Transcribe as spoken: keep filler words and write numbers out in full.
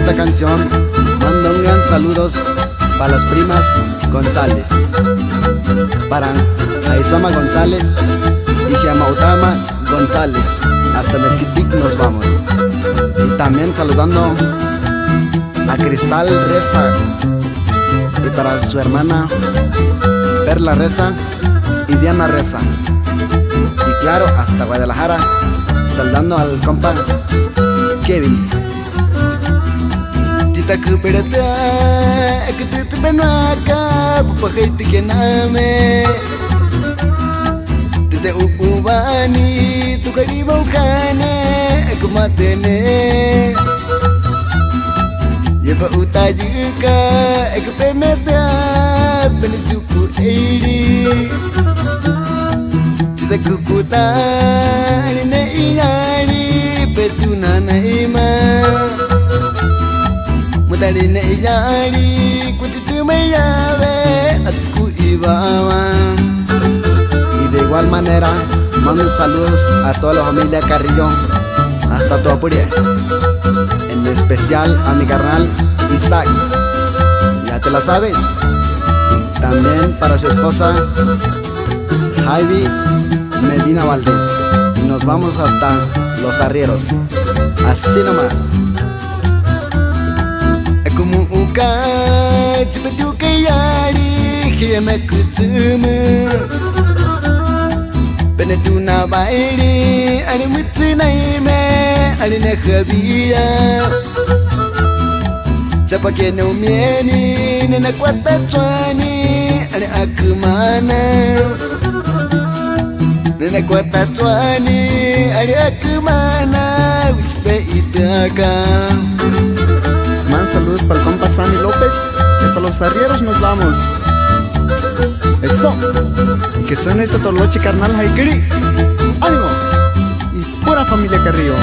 Esta canción manda un gran saludos para las primas González, para Aizoma González y Giamma Utama González. Hasta Mezquitic nos vamos. Y también saludando a Cristal Reza y para su hermana Perla Reza y Diana Reza. Y claro, hasta Guadalajara, saludando al compa Kevin. Tita kɨperetɨa, eke tɨtɨ penuaka, pupajei tɨkename. Tete u'uwani, tukaribau kane, eke matene. Yepa utayuka, eke pemetɨa, pene tuku eiri. Tita kukuta, ri ne'iyari, petunanaima. Mutari ne'iyari, kutitümaiyawe, atsuku iwawa. Y de igual manera, mando saludos a toda la familia Carrillo, hasta Toapurie. En especial a mi carnal Isaac. Ya te la sabes. Y también para su esposa, Javi Medina Valdés. Y nos vamos hasta Los Arrieros. Así nomás. Ekumu'uka, tsipetiukaiyari, hiya mekutsumu. Pene tunabairi, ari mutsunaime, ari nehawia. Tsapa ke neumieni, nene kwata tsuani, ari akɨmana. Nene kwata tsuani, ari akɨmana, uchipe itaka. Más saludos para el compa Sammy López. Y hasta Los Arrieros nos vamos. Eso. Que suene ese toloche, carnal, Jaikiri. ¡Ánimo! Y pura familia Carrillo.